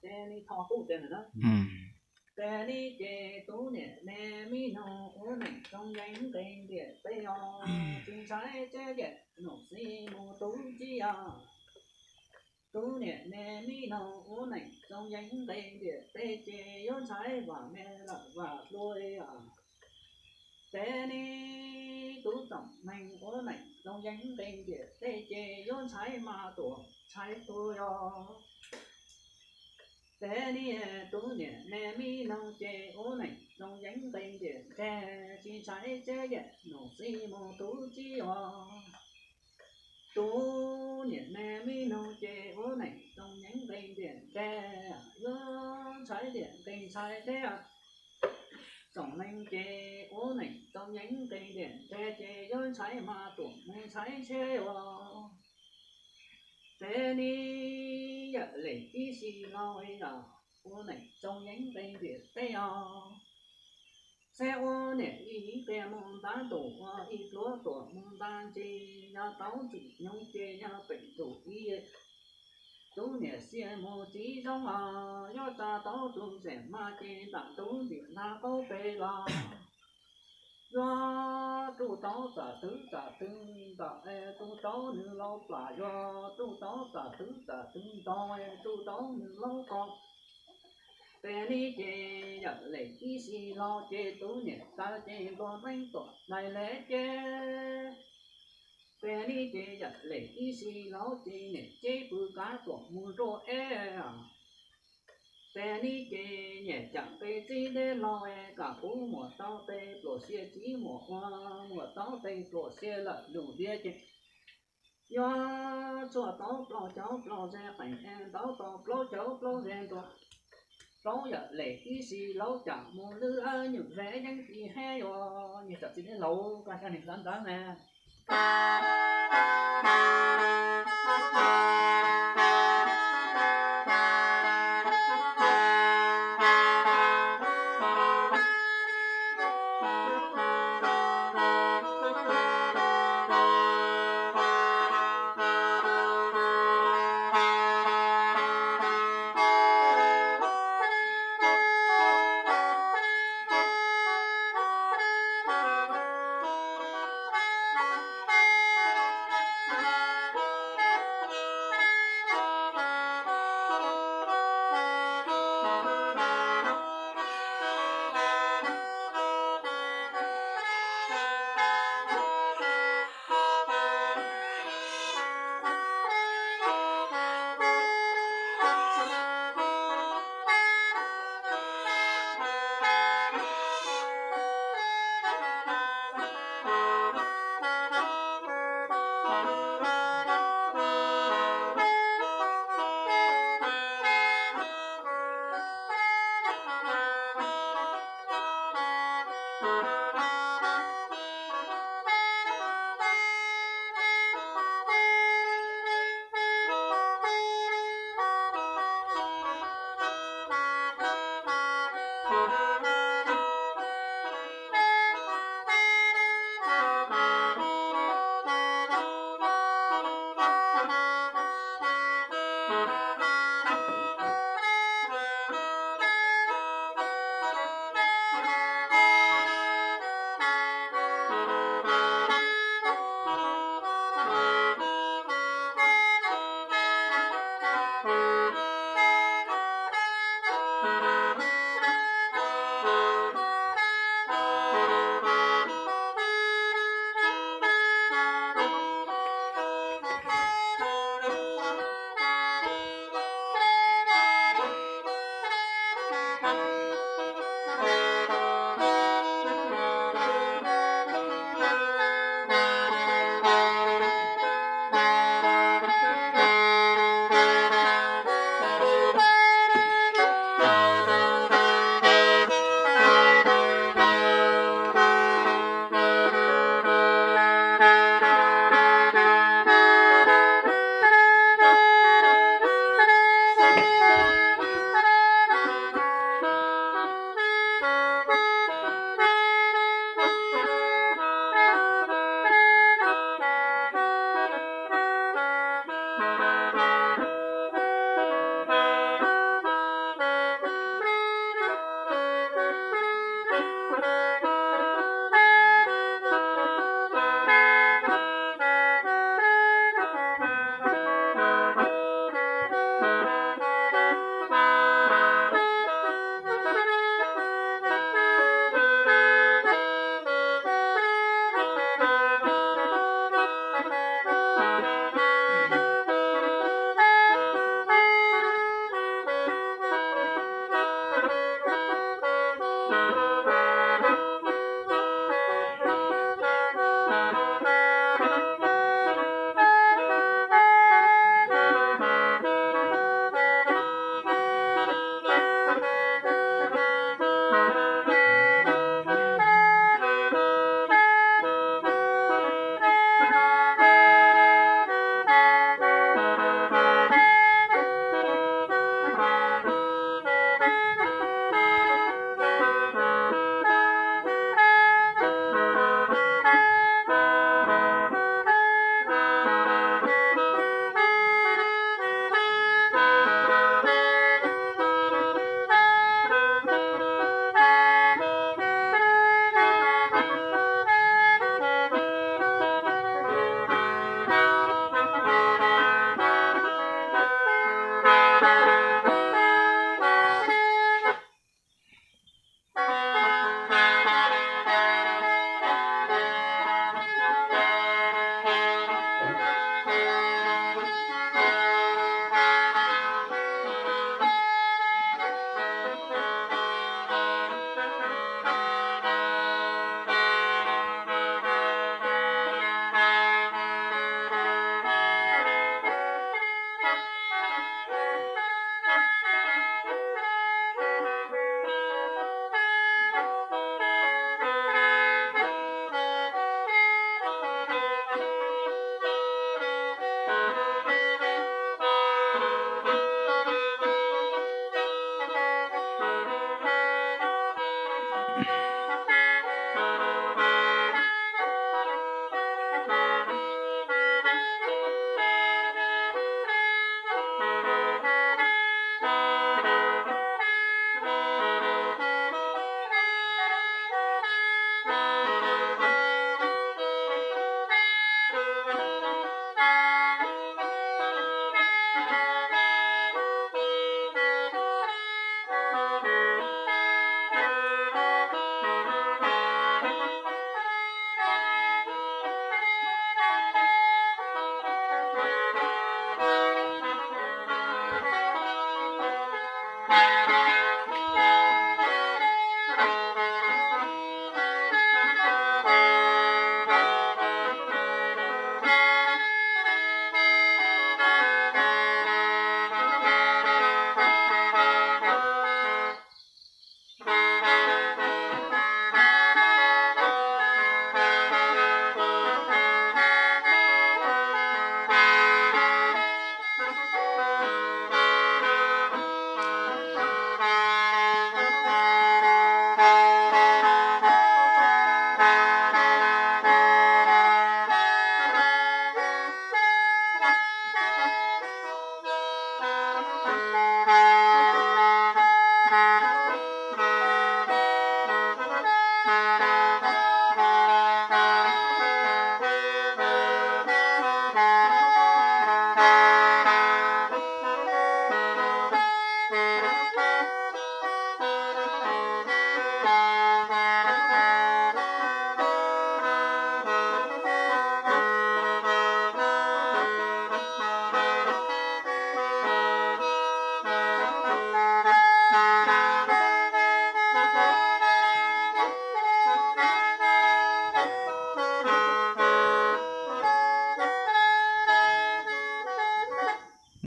Ces nws tho kuj tias na, ces nws ces tub niam me me noog ua neej zoo yeej nqe ntiam teb os, tsis ntshai tseb yam num xij mus tub txib os. Tub niam me me noog ua neej zoo yeej nqe ntiam teb ces yuav ntshai vam me lawm vam hlua os. Ces nws tub txoom neeg ua neej zoo yeej nqe ntiam teb ces yuav ntshai mas tuam ntshai tuag os. Ces nws tub niam me me noog ces ua neej zoo yeej nqe ntiam teb, tsis ntshai tseb yam num xij mus tub txib os. Tub niam me me noog ces ua neej zoo yeej nqe ntiam teb, yuav ntshai ntiam nqe ntshai teb. Txoom neeg ces ua neej zoo yeej nqe ntiam teb ces yuav ntshai mas tuam mus ntshai tsheb os. Ces nws yawm lem ib sim los os, ua neej zoo yeej nqe ntiam teb os. Xeb ua niam ib qias mus ntab ntuj, ua ib pluag tuam mus ntab ntsis, yog tau txim nyoog ces yog pem ntuj ib. Tub niam xiam mus txiv zoo os, yuav tsa tau tus ntxim mas ces ntam tub ntxim hla qaub pes los. Yuav tsuj tau txam twv txam twv ntau es tsuj tau nws laus plam, yuav tsuj tau txam twv txam twv ntau es tsuj tau nws laus ko. Ces nws ces yawm lem ib sim los ces tub niam taw ces nplua neeb tuam dais le ces. Ces nws ces yawm lem ib sim los ces niam ceb pw kav tuam mus nruab eb. Ces nws ces niam cam nqe txib deb los es kom kuv muam tau tes pluam sia, txiv muam ua muam tau tes pluam sia lawm lus diav ces yuav txhua tau plaub caug plaub ze qees es ntau tau plaub caug plaub ze nruas. Plaub yawm lem ib sim laus cam mus lwb nyuam ze yeeb tsis heb yuav niag cam txiv deb laus kaj sab niag ntawd ntawd na.